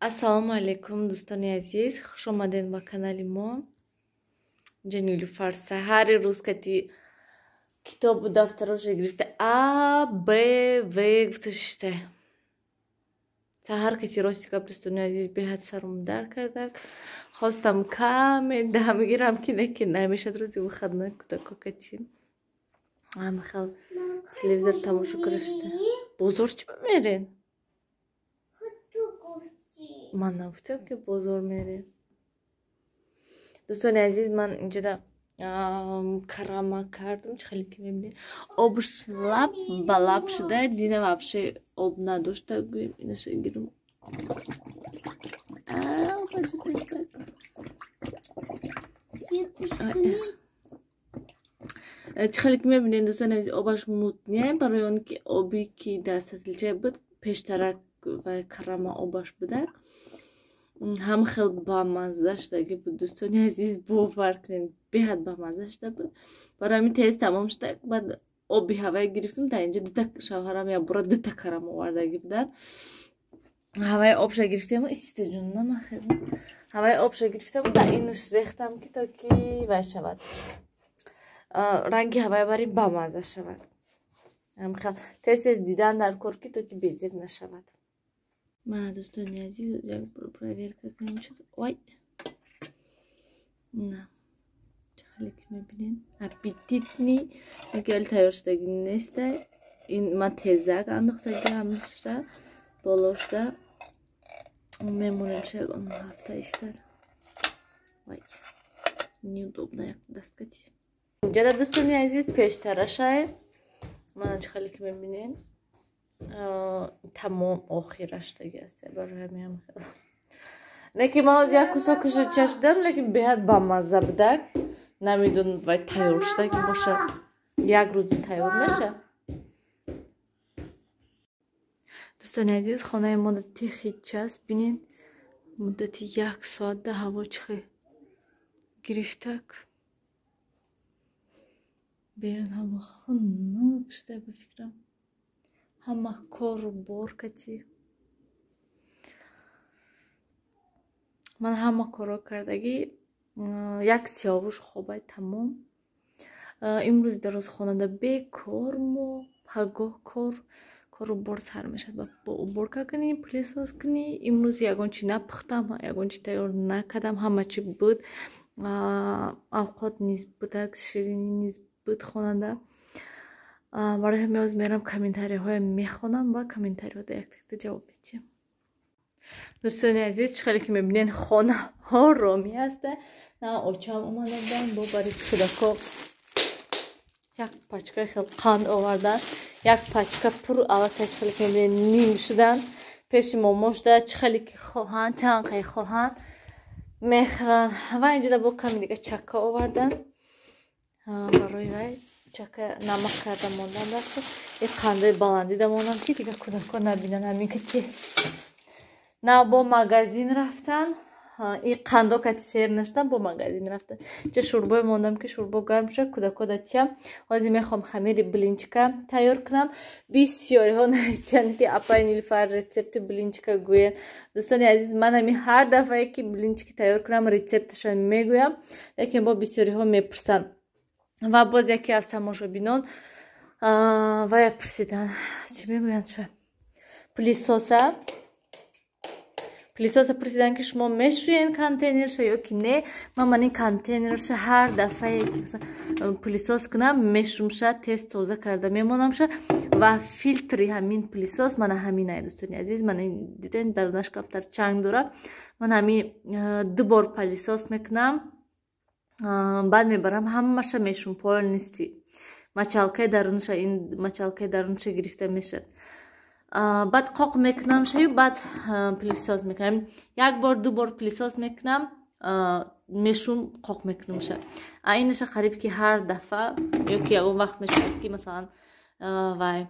Ассалому алайкум, дӯстони азиз, хуш омадед ба канали мо. Инҷа Нилуфар саҳари рӯз кати китобу дафтароша гирифта А, Б, В гуфта шишта. Саҳар кати, рости гап, дӯстони азиз, беҳад сарум дард карда. Хостам каме дам гирам, ки не, ки намешад, рӯзи выходной кӯдако кати. Ҳамахел телевизор тамошо карда шишта. Бозор чӣ мерен? Ман нагуфтам, ки бозор мерем. Дӯстони азиз, ман инҷода карама кардам, чӣ хеле ки мебинед, обш лаб ба лаб шуда, дина вообще об надошта, гӯем, инаша гирам. Чӣ хеле ки мебинед, дӯстони азиз, обаш мутния, барои он ки оби ки дар сатилча буд, пештарак ва карама обаш будак, ҳам хел бамазза шудаги буд, дӯстони азиз, бовар кунед, беҳад бамазза шуда буд. Барои ҳамин тез тамом шуда, баъд оби ҳавае гирифтам. Дар инҷа дута шавҳарам якбора дута карам овардаги буданд. Ҳаваи обша гирифтем, истита ҷун, намахез. Ҳаваи обша гирифтам, дар инаш рехтам, ки то ки вай шавад, ранги ҳаваи бари бамазза шавад. Ҳамхел тез тез дидан дар кор, ки то ки безеб нашавад. Мана, дӯстони азиз, як бор проверка кунем. Ой, на, чӣ хеле ки мебинед, аппетитный, яке ҳали тайёр шудаги неста. Ин ман тезак андохтаги, ҳамаша болошда мемонем, шояд он ҳафта истад. Вай, неудобно як дасткати. Инҷада, дӯстони азиз, пештарашай. Мана, чӣ хеле ки мебинед, тамом охираш даги аст. Барои ҳамин хел лекин ман ҳозир як кусокаша чашидам, лекин беҳад бамазза будак. Намедонам, вай тайёр шудаги бошад, як рӯз тайёр меша. Дӯстони азиз, хонаи мо тихий час, бинед, муддати як соат да ҳаво чӣ хел гирифтак. Берун ҳаво хунук шуда, ба фикрам, ҳама кору бор кати. Ман ҳама корро кардагӣ, як сиёвуш хобай, тамом. Имрӯз дар рӯзхонада бекор мо, пагоҳ кору бор сар мешавад, бо уборка кунӣ, пылесос кунӣ. Имрӯз ягон чи напухтам, ягон чи тайёр накардам, ҳама чи буд, авқот низ будак, ширинӣ низ буд хонада. Барои ҳамин ҳозир мерам, комментариҳоям мехонам ва комментариҳода яктакта ҷавоб медиҳам. Дӯстони азиз, чӣ хеле ки мебинед, хонаҳо ромӣ ҳаста. На, очам омада буданд, бо барои кӯдако як пачкаи хел қанд овардан, як пачка пур, аллакай чӣ хеле ки мебинед, ним шудан. Пеши момо шуда, чӣ хеле ки хоҳанд, чанд қай хоҳанд, мехӯранд. Ва инҷода бо ками дига чака овардан, барои вай чака намак карда мондан даст, и қандои баландида мондам, ки дига кӯдако набинанд. Ҳамин кати на бо магазин рафтан, и қандо кати сер нашудан, бо магазин рафтан. Ча шӯрбое мондам, ки шӯрбо гарм шуд, кӯдако датиям. Ҳозир мехоҳам хамири блинчика тайёр кунам. Бисёриҳо навистиянд, ки апай Нилфар, рецепти блинчика гӯянд. Дӯстони азиз, ман ҳами ҳар дафъае ки блинчики тайёр кунам, рецепташа мегӯям, лекин бо бисёриҳо мепурсанд. Ва боз яке аз тамошобинон вая пурсиданд, чӣ мегӯянд, ша пылесоса пурсиданд, ки шумо мешӯен контейнерша ё ки не. Ман ин контейнерша ҳар дафъае ки пылесос кунам, мешумша, тез тоза карда мемонамша. Ва филтри ҳамин пылесос мана ҳаминай, дӯстони азиз, мана диден, дарунаш камтар чанг дора. Ман ҳамин ду бор пылесос мекунам, баъд мебарам, ҳамаша мешум, полностью мочалкаи дарунаша, ин мочалкаи дарунаша гирифта мешавад. Баъд қоқ мекунам шаю, баъд пылесос мекунам. Як бор, ду бор пылесос мекунам, мешум, қоқ мекунамша. А инаша қариб ки ҳар дафъа, ё ки ягон вақт мешавад, ки масалан вай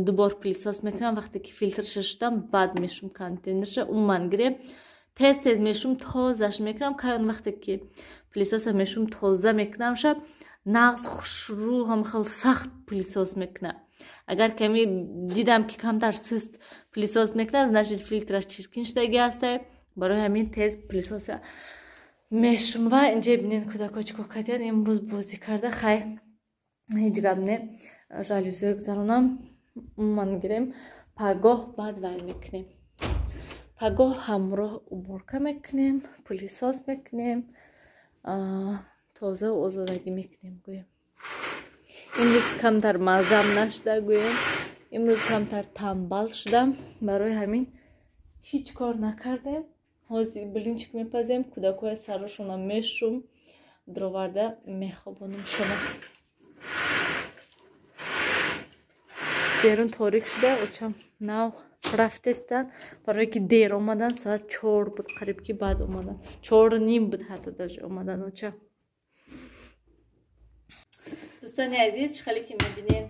ду бор пылесос мекунам, вақте ки филтрша шудам, баъд мешум контейнерша. Умуман гирем, тез тез мешум, тозаш мекунам. Кай он вақте ки пылесоса мешум, тоза мекунамша. Нағз хушрӯ ҳам хел сахт пылесос мекунад. Агар ками дидам ки камтар суст пылесос мекунад, значит филтраш чиркин шудаги ҳастай. Барои ҳамин тез пылесоса мешум. Ва инҷа бинед кӯдако чӣ кор кардиянд имрӯз бозӣ карда. Хай, ҳеҷ гап не, жалюзиҳо гузаронам, ман гирем, пагоҳ баъд вай мекунем. Пагоҳ ҳамроҳ уборка мекунем, пылесос мекунем, тоза озодагӣ мекунем гӯем. Имрӯз камтар маззам нашуда гӯем, имрӯз камтар тамбал шудам, барои ҳамин ҳеҷ кор накардем. Ҳозир блинчик мепазем, кӯдакҳои сарошона мешум, дроварда мехобонем шума. Берун торик шуда, очам нав рафтестанд, барое ки дер омадан, соат 4 буд қариб ки баъд омадан, 4:30 буд ҳатто даже омадан оча. Дӯстони азиз, чӣ хеле ки мебинед,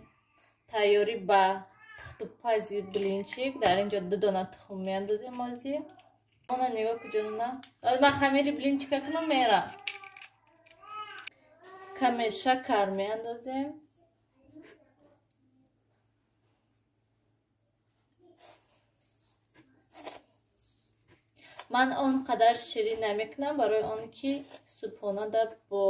тайёрӣ ба пухтупази блинчик. Дар ин ҷо 2 дона тухм меандозем. Ҳозир она нигоҳ куҷонона, ман хамири блинчика кунам мерам. Каме шакар меандозем, ман он қадар ширин намекунам, барои он ки субҳонада бо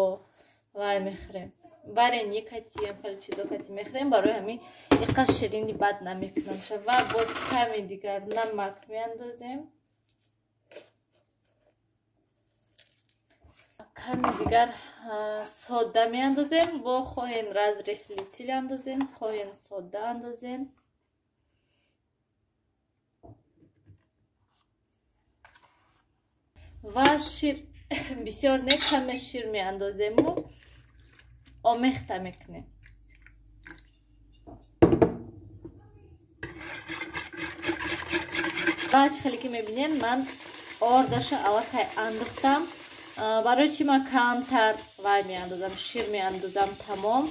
вай мехӯрем, варенье катием, хеле чизо кати мехӯрем, барои ҳамин иқа ширини бад намекунам. Ва боз каме дигар намак меандозем, каме дигар сода меандозем. Бо хоҳем разрыхлитель андозем, хоҳем сода андозем. Ва шир бисёр не, каме шир меандозему омехта мекунем. Ва чӣ хеле ки мебинед, ман ордаша аллакай андохтам. Барои чӣ ман камтар вай меандозам, шир меандозам тамом,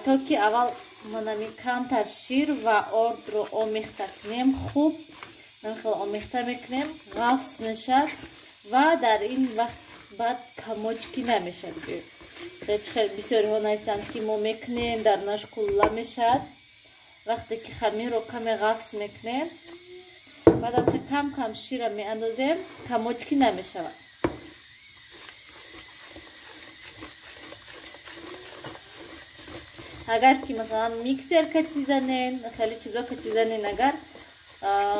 то ки аввал манами камтар шир ва ордро омехта кунем. Хуб хеле омехта мекунем, ғафс мешавад ва дар ин вақт баъд камочки намешавад. Хеле бисёриҳо нависанд ки мо мекунем, дар наш кулла мешавад. Вақте ки хамирро каме ғафс мекунем, баъдам кам кам шира меандозем, камочки намешавад. Агар ки масалан миксер кати занен, хеле чизо кати занен, агар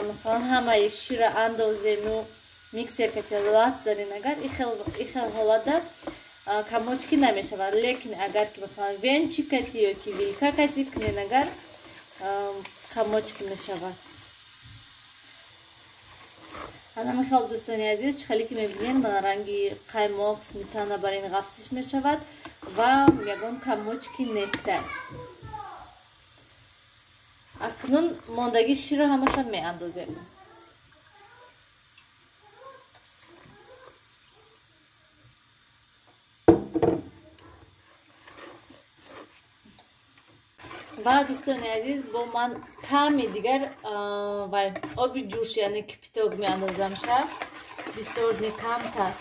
масалан ҳамаи шира андозену миксер кати лат занен, агар ихел ҳолата камочки намешавад. Лекин агар ки масалан венчик кати ё ки вилка кати кунен, агар камочки мешавад. Ана хел дӯстони азиз, чӣ хеле ки мебинед, мана ранги қаймоқ, сметана бар ин ғафсиш мешавад ва ягон камочки неста. Акнун мондаги ширро ҳамаша меандозем. Ва дӯстони азиз, бо ман каме дигар оби ҷӯш, яъне кипяток меандозам ша, бисёр не, камтар.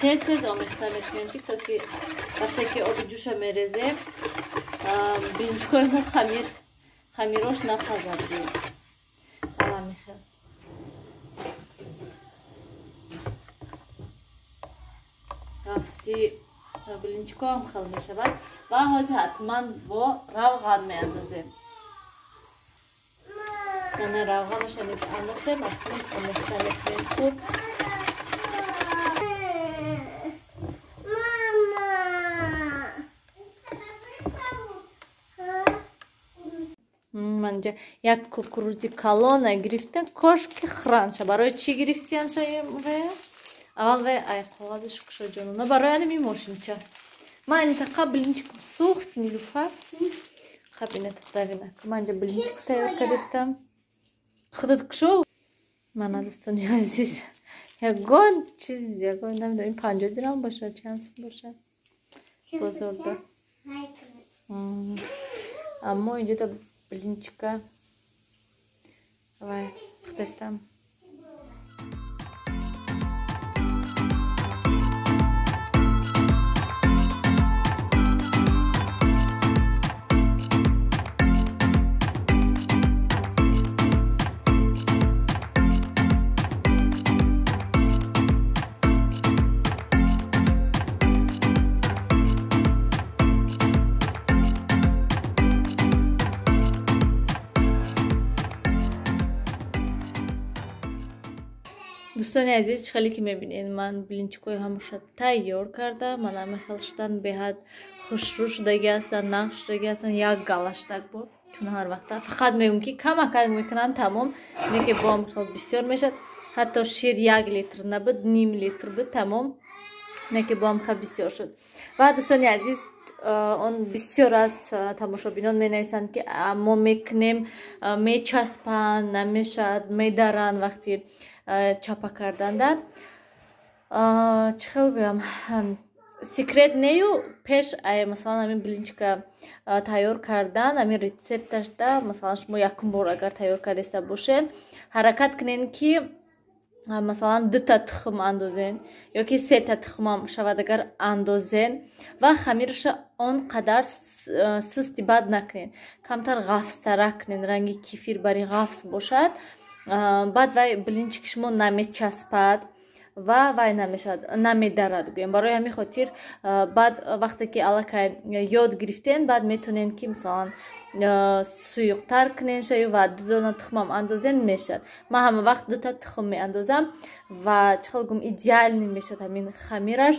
Тез тез омехта мекунем ки то ки вақте ки оби ҷӯша мерезем, блинчикҳои мо хамирош напазад. Ала мехел. Ғафси блинчикҳо ҳам хел мешавад. Ва ҳозир ҳатман бо равған меандозем. Яъне равғанаша низ андохтем, акнун омехта мекунем хуб. Манҷа як кукурузи калона гирифтан, кошки хӯранша. Барои чӣ гирифтиянша? Аввал вай ай коғазаш кушо ҷонона, барои ани мошинча. Ман интақа блинчик сӯхт, Нилуфар. Хаб инета давина. Манҷа блинчик тайёр кардистам. Худат кушо. Мана дӯстони азиз, ягон чиз, ягон намедонам, ин 50 дирам бошад, чанд сум бошад бозорда. Аммо инҷода блинчика вай пухтастам. Дӯстони азиз, чӣ хеле ки мебинед, ман блинчикҳои ҳамаша тайёр кардам. Ман ҳама хел шудан, беҳад хушрӯ шудаги ҳастанд, нағз шудаги ҳастанд, як гала шудак бо чун ҳар вақта фақат мегӯм, ки камакак мекунам, тамом, не ки бо ҳам хел бисёр мешавад. Ҳатто шир 1 литр набуд, ним литр буд, тамом, не ки бо ҳам хел бисёр шуд. Ва, дӯстони азиз, он бисёр аз тамошобинон менависанд, ки мо мекунем, мечаспанд, намешавад, медаранд вақти чапа карданда. Чӣ хел гӯям, секрет нею, пеш, масалан, ҳамин блинчика тайёр кардан, ҳамин рецепташда, масалан, шумо якум бор агар тайёр кардаиста бошед, ҳаракат кунед, ки масалан дута тухм андозен ё ки сета тухмам шавад агар андозен, ва хамираша он қадар сусти бад накунед, камтар ғафзтарак кунед, ранги кефир бари ғафз бошад. Баъд вай блинчики шумо намечаспад ва вай намешавад, намедарад, гӯем. Барои ҳамин хотир баъд вақте ки аллакай ёд гирифтен, баъд метавонед, ки масалан суюқтар кунен шаю ва ду дона тухмам андозен, мешавад. Ман ҳама вақт дута тухм меандозам ва, чӣ хел гӯм, идеальный мешавад ҳамин хамираш.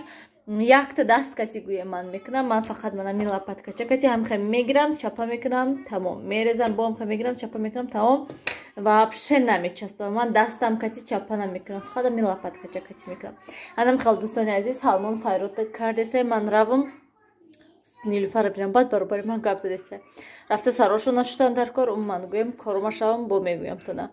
Якта даст кати, гӯем, ман мекунам. Ман фақат ман ҳамин лопаткача кати ҳамхе мегирам, чапа мекунам, тамом, мерезам, бо ҳамхе мегирам, чапа мекунам, тамом. Вообще намечаспам, ман дастам кати чапа намекунам, фақат ҳамин лопаткача кати мекунам. Анам хел, дӯстони азиз, Салмон файрод кардеса, ман равам Нилуфара бинам, баъд баробари ман гап задеса. Рафта сарошо нашуштан дар кор, умуман, гӯем, корума шавам, бо мегӯям тона.